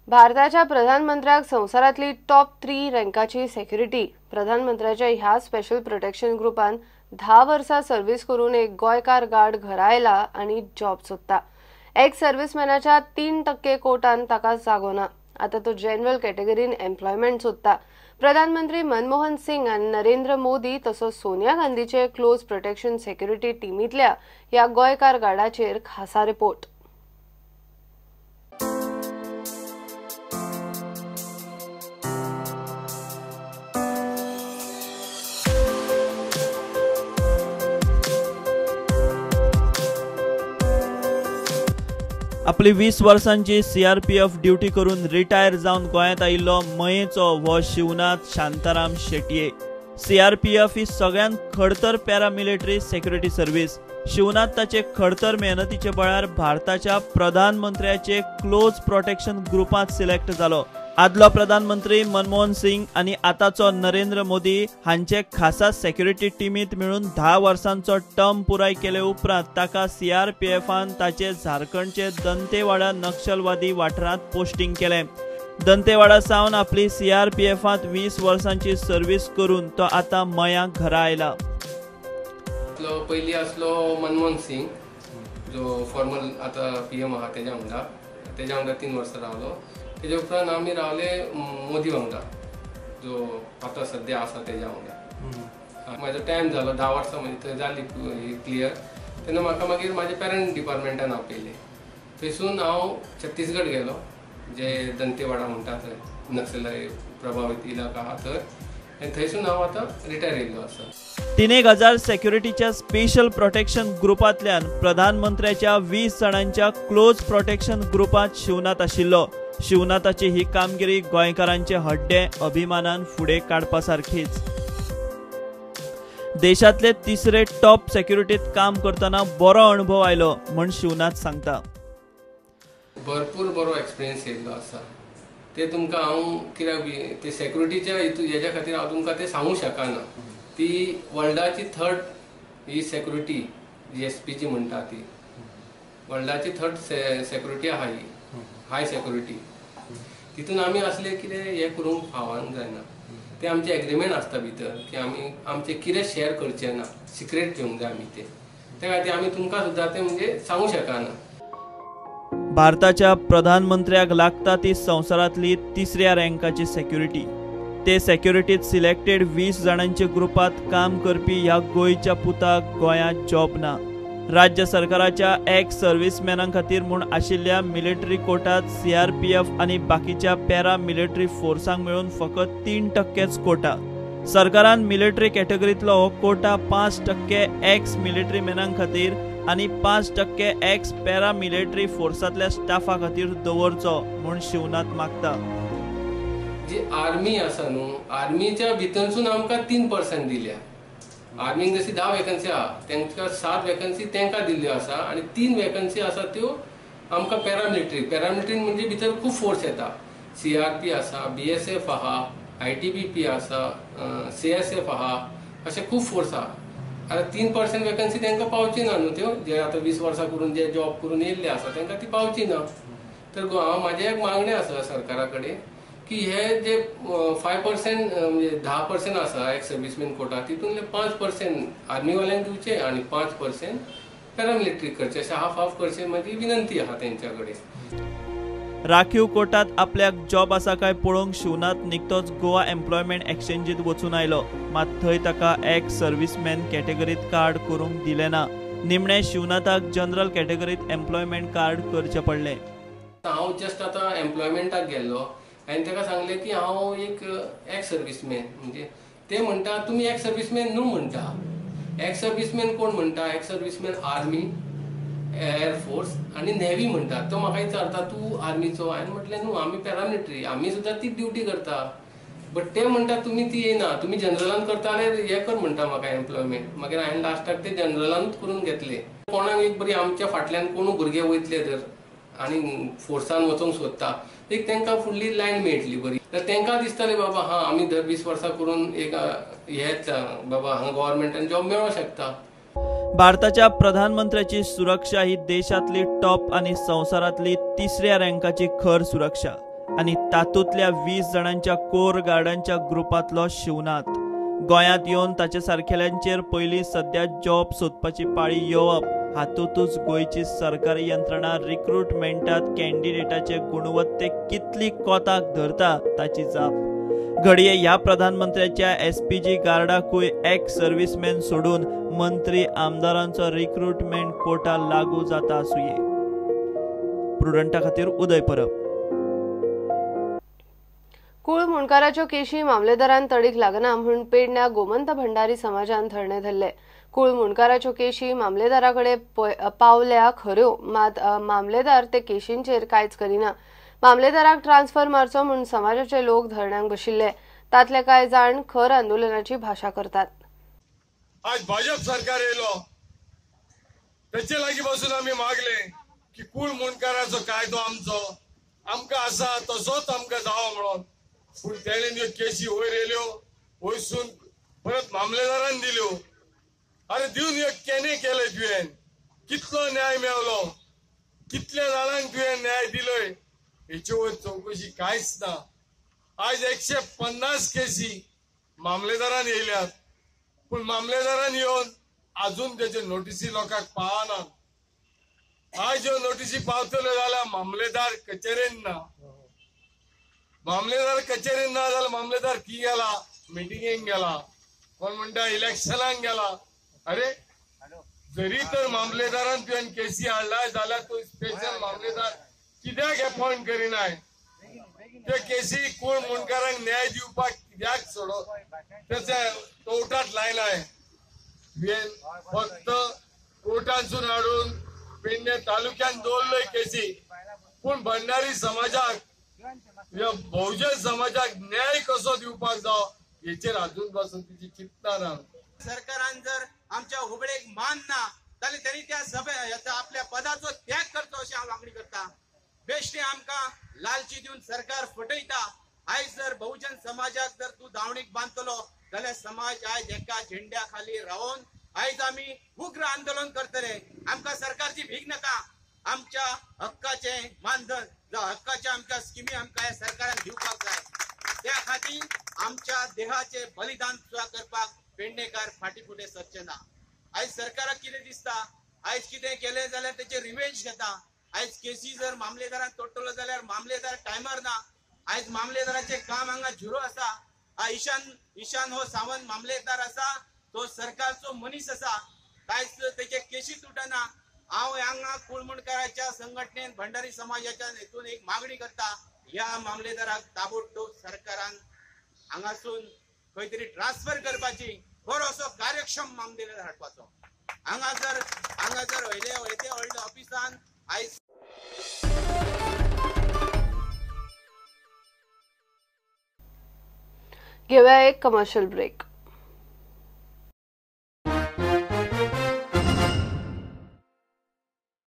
भारताच्या प्रधानमंत्र्याक संवसारांतली top 3 रँकाची security. प्रधानमंत्र्याच्या ह्या स्पेशल प्रोटेक्शन ग्रुपान 10 वर्सां सर्व्हिस करून एक गोंयकार गार्ड घरा आयला आनी जॉब सोदता। एक्स सर्व्हिसमॅनाच्या 3% कोटान ताका जागो ना। आता तो जनरल कॅटेगरीन एम्प्लॉयमेंट सोदता। प्रधानमंत्री मनमोहन सिंग आनी नरेंद्र मोदी तसोच सोनिया गांधीचे क्लोज प्रोटेक्शन सेक्युरिटी टीमींतल्या ह्या गोंयकार गार्डाचेर खासा रिपोर्ट। आपली 20 वर्सांची सीआरपीएफ ड्युटी करून रिटायर जावन गोंयांत आयिल्लो मयेचो हो शिवनाथ शांताराम शेटये। सीआरपीएफ ही सगळ्यांत खडतर पॅरामिलिटरी सेक्युरिटी सर्व्हिस। शिवनाथ ताचे खडतर मेहनतीचे बळार भारताच्या प्रधानमंत्र्याचे क्लोज प्रोटेक्शन ग्रुपांत सिलेक्ट जालो। आदलो प्रधानमंत्री मनमोहन सिंग आनी आतांचो नरेंद्र मोदी हांचे खासा सेक्युरिटी टीमींत मेळून 10 वर्सांचो टर्म पुराय केले उपरांत ताका सीआरपीएफान ताचे झारखंडचे दंतेवाडा नक्षलवादी वाठारांत पोस्टिंग केलें। दंतेवाडा सावन आपली सीआरपीएफांत 20 वर्सांची सर्व्हिस करून तो आतां मयां घरा आयला। पयलीं आसलो मनमोहन सिंग जो फॉर्मल आतां पीएम आहा तेज्या वांगडा 3 वर्सां रावलो। तेजे उपरांत आमी रावले मोदी वांगडा जो आतां सद्या आसा तेज्या वांगडा। म्हाजो टायम जालो 10 वर्सां म्हजी थंय जाली क्लियर। तेन्ना म्हाका मागीर म्हाज्या पेरंट डिपार्टमेंटान आपयलें। थंयसून हांव छत्तीसगड गेलो जे दंतेवाडा म्हणटा थंय नक्षलय प्रभावीत इलाका आहा थंय, आनी थंयसून हांव आतां रिटायर येयल्लो आसा। 3000 सेक्युरिटीच्या स्पेशल प्रोटेक्शन ग्रुपांतल्यान प्रधानमंत्र्याच्या 20 जाणांच्या क्लोज प्रोटेक्शन ग्रुपांत शिवनाथ आशिल्लो। शिवनाथाची ही कामगिरी गोंयकारांचे हड्डे अभिमानान फुडें काडपा सारखीच। देशांतले तिसरे टॉप सेक्युरिटीत काम करतना बरो अणभव आयलो म्हण शिवनाथ सांगता। भरपूर बरो एक्सपिरियन्स येयल्लो आसा। ते तुमकां हांव कित्याक ते सेक्युरिटीच्या हेज्या खातीर हांव तुमकां ते सांगूंक शकना। ती वर्ल्डाची थर्ड ही security G S P G म्हणटा ती वर्ल्डाची थर्ड सेक्युरिटी आहा ही हाय सेक्युरिटी। तितून आमी असले कितें हें करूंक फावना जायना। ते आमचे एग्रीमेंट आसता भितर की आमी आमचें कितें शेअर करचें ना, सिक्रेट घेवंक जाय आमी ते, त्या खातीर आमी तुमकां सुद्दां तें म्हणजे सांगूंक शकना। भारताच्या प्रधानमंत्र्याक लागता ती संवसारांतली तिसऱ्या रँकाची सेक्युरिटी। ते सेक्युरिटीत सिलेक्टेड 20 जाणांच्या ग्रुपांत काम करपी ह्या गोंयच्या पुताक गोंयांत जॉब ना। राज्य सरकाराच्या एक्स सर्व्हिसमॅनां खातीर म्हूण आशिल्ल्या मिलिटरी कोटात सीआरपीएफ आनी बाकीच्या पॅरा मिलिटरी फोर्सांक मेळून फकत 3% कोटा। सरकारान मिलिटरी कॅटेगरींतलो हो कोटा 5% एक्स मिलिटरीमॅनां खातीर आनी 5% एक्स पॅरा मिलिटरी फोर्सांतल्या स्टाफा खातीर दवरचो म्हूण शिवनाथ मागता। जी आर्मी आसा न्हू, आर्मीच्या भितरसून आमकां 3% दिल्या। आर्मीक जशी 10 वेकन्सी आहा तांकां 7 वेकन्सी तांकां दिल्ल्यो आसा आनी 3 वेकन्सी आसा त्यो आमकां पॅरामिलिटरी। पॅरामिलिटरी म्हणजे भितर खूब फोर्स येता। सीआरपी आसा, बीएसएफ आहा, आयटीबीपी आसा, सीएसएफ आहा, अशे खूब फोर्स आहा। आतां 3% वेकन्सी तांकां पावची ना न्हू त्यो, जे आतां 20 वर्सां करून जे जॉब करून येयल्ले आसा तांकां ती पावची ना। तर हांव म्हाजें एक मागणें आसा सरकारा कडेन की हे जे 5% म्हणजे 10% आसा एक्स सर्विसमॅन कोटा तितूंतले 5% आर्मीवाल्यांक दिवचे आनी 5% पॅरामिलिटरी करचे, अशें हाफ हाफ करचे म्हाजी विनंती आहा तेंच्या कडेन। राखीव कोटात आपल्याक जॉब आसा काय पळोवंक शिवनाथ निकतोच गोवा एम्प्लॉयमेंट एक्सचेंजीत वचून आयलो। मात थंय ताका एक्स सर्व्हिसमॅन कॅटेगरीत कार्ड करूंक दिलें ना। निमणें शिवनाथाक जनरल कॅटेगरीत एम्प्लॉयमेंट कार्ड करचें पडलें। हांव जस्ट आतां एम्प्लॉयमेंटाक गेल्लो आनी ताका सांगलें की हांव एक एक्स सर्विसमॅन, म्हणजे ते म्हणटा तुमी एक्स सर्विसमॅन न्हू म्हणटा। एक्स सर्विसमॅन कोण म्हणटा? एक्स सर्विसमॅन आर्मी, एअरफोर्स आनी नेव्ही म्हणटा। तो म्हाका विचारता तूं आर्मीचो? हांवें म्हटलें न्हू, आमी पॅरामिलिटरी, आमी सुद्दां ती ड्युटी करता। बट ते म्हणटा तुमी ती येना, तुमी जनरलान करता जाल्यार हें कर म्हणटा म्हाका एम्प्लॉयमेंट। मागीर हांवें लास्टाक ते जनरलानूच करून घेतले। कोणाक एक बरी आमच्या फाटल्यान कोणूय भुरगे वयतले जर आनी फोर्सान वचोंक सोदता एक तांकां फुडली लायन मेळटली बरी। तर तांकां दिसतलें बाबा हां आमी दर 20 वर्सां करून एक हेच बाबा हांगा गव्हर्मेंटान जॉब मेळोंक शकता। भारताच्या प्रधानमंत्र्याची सुरक्षा ही देशातली टॉप आणि संवसारातली तिसऱ्या रँकाची खर सुरक्षा। आनी तातूंतल्या 20 जाणांच्या कोर गार्डांच्या ग्रुपांतलो शिवनाथ. गोंयांत येवन ताचे सारकेल्यांचेर पयलीं सद्या जॉब सोदपाची पाळी येवप हातूंतच गोंयची सरकारी यंत्रणा रिक्रुटमेंटात कॅन्डिडेटाचे गुणवत्तेक कितली कोताक धरता ताची जाप. घडये ह्या प्रधानमंत्र्याच्या एसपीजी गार्डाकूय एक्स सर्विसमॅन सोडून मंत्री आमदारांचो रिक्रुटमेंट कोटा लागू जाता आसुये. प्रुडंटा खातीर उदय परब. कुळ मुंडकाराच्यो केशी मामलेदारान तडीक लागना म्हूण पेडण्या गोमंत भंडारी समाजान धरणे धरले. कुळ मुंडकाराच्यो केशी मामलेदाराकडे पावल्या खऱ्यो, मात मामलेदार ते केशींचेर कांयच करिना. मामलेदाराक ट्रान्सफर मारचो म्हूण समाजाचे लोक धरण्यांक बशिल्ले. तातले कांय जाण खर आंदोलनाची भाशा करतात. आज भाजप सरकार येयलो तेचे लागीं बसून आमी मागले की कुळ मुंडकाराचो कायदो आमचो आमकां आसा तसोच आमकां जावो म्हणून. पूण तेणें ह्यो केशी वयर येयल्यो, वयसून परत मामलेदारान दिल्यो. अरे दिवन ह्यो केन्ना केले तुवें? कितलो न्याय मेवलो? कितल्या जाणांक तुवें न्याय दिलोय? हेचे वयर चवकशी कांयच ना. आयज 150 केशी मामलेदारान येयल्यात, पूण मामलेदारान येवन आजून तेच्यो नोटीसी लोकांक पावना. आयज ह्यो नोटीसी पावतल्यो जाल्यार मामलेदार कचेरेन ना. मामलेदार कचेरेन ना जाल्यार मामलेदार की गेला? मिटिंगेक गेला, कोण म्हणटा इलेक्शनाक गेला. अरे जरी तर मामलेदारान तुवें केसी हाडला जाल्यार तो स्पेशल मामलेदार कित्याक अपॉयंट करिनाय? ते केसी कोण मुंडकारांक न्याय दिवपाक कित्याक सोडो तेचे कोर्टात लायलाय? तुवें फक्त कोर्टांतसून हाडून पेडणे तालुक्यान दवरलोय केसी, पूण भंडारी समाजाक, बहुजन समाजाक न्याय कसो दिवपाक जावो हेचेर अजून पासून तिची चिंता ना. सरकारान जर आमच्या हुबळेक मान ना जाल्यार त्यांनी त्या सभे आपल्या पदाचो त्याग करचो अशी हांव मागणी करता. बेश्टे आमकां लालची दिवन सरकार फटयता. आयज जर बहुजन समाजाक जर तूं दावणीक बांदतलो जाल्यार समाज आयज एका झेंड्या खाली रावन आयज आमी उग्र आंदोलन करतले. आमकां सरकारची भीक नाका. आमच्या हक्काचे मानधन जावं हक्काच्या आमच्या स्किमी आमकां ह्या सरकारान दिवपाक जाय. त्या खातीर आमच्या देहाचे बलिदान सुद्दां करपाक पेडणेकार फाटी फुडें सरचे ना. आयज सरकाराक कितें दिसता, आयज कितें केलें जाल्यार तेचे रिवेंज घेता. आयज केसी जर मामलेदारान तोडटलो जाल्यार मामलेदार टायमार ना. आयज मामलेदाराचें काम हांगा झिरो आसा. ईशान हो सावंत मामलेदार आसा, तो सरकारचो मनीस आसा. कांयच तेचे केशी तुटना. हांव हांगा कुळमुंडकाराच्या संघटनेन भंडारी समाजाच्या हेतून एक मागणी करता, ह्या मामलेदाराक ताबडतोब सरकारान हांगासून खंय तरी ट्रान्सफर करपाची, बरो असो कार्यक्षम मामलेदार हाडपाचो. हांगा जर व्हडले व्हडले ऑफिसान आयज घेऊया एक कमर्शियल ब्रेक.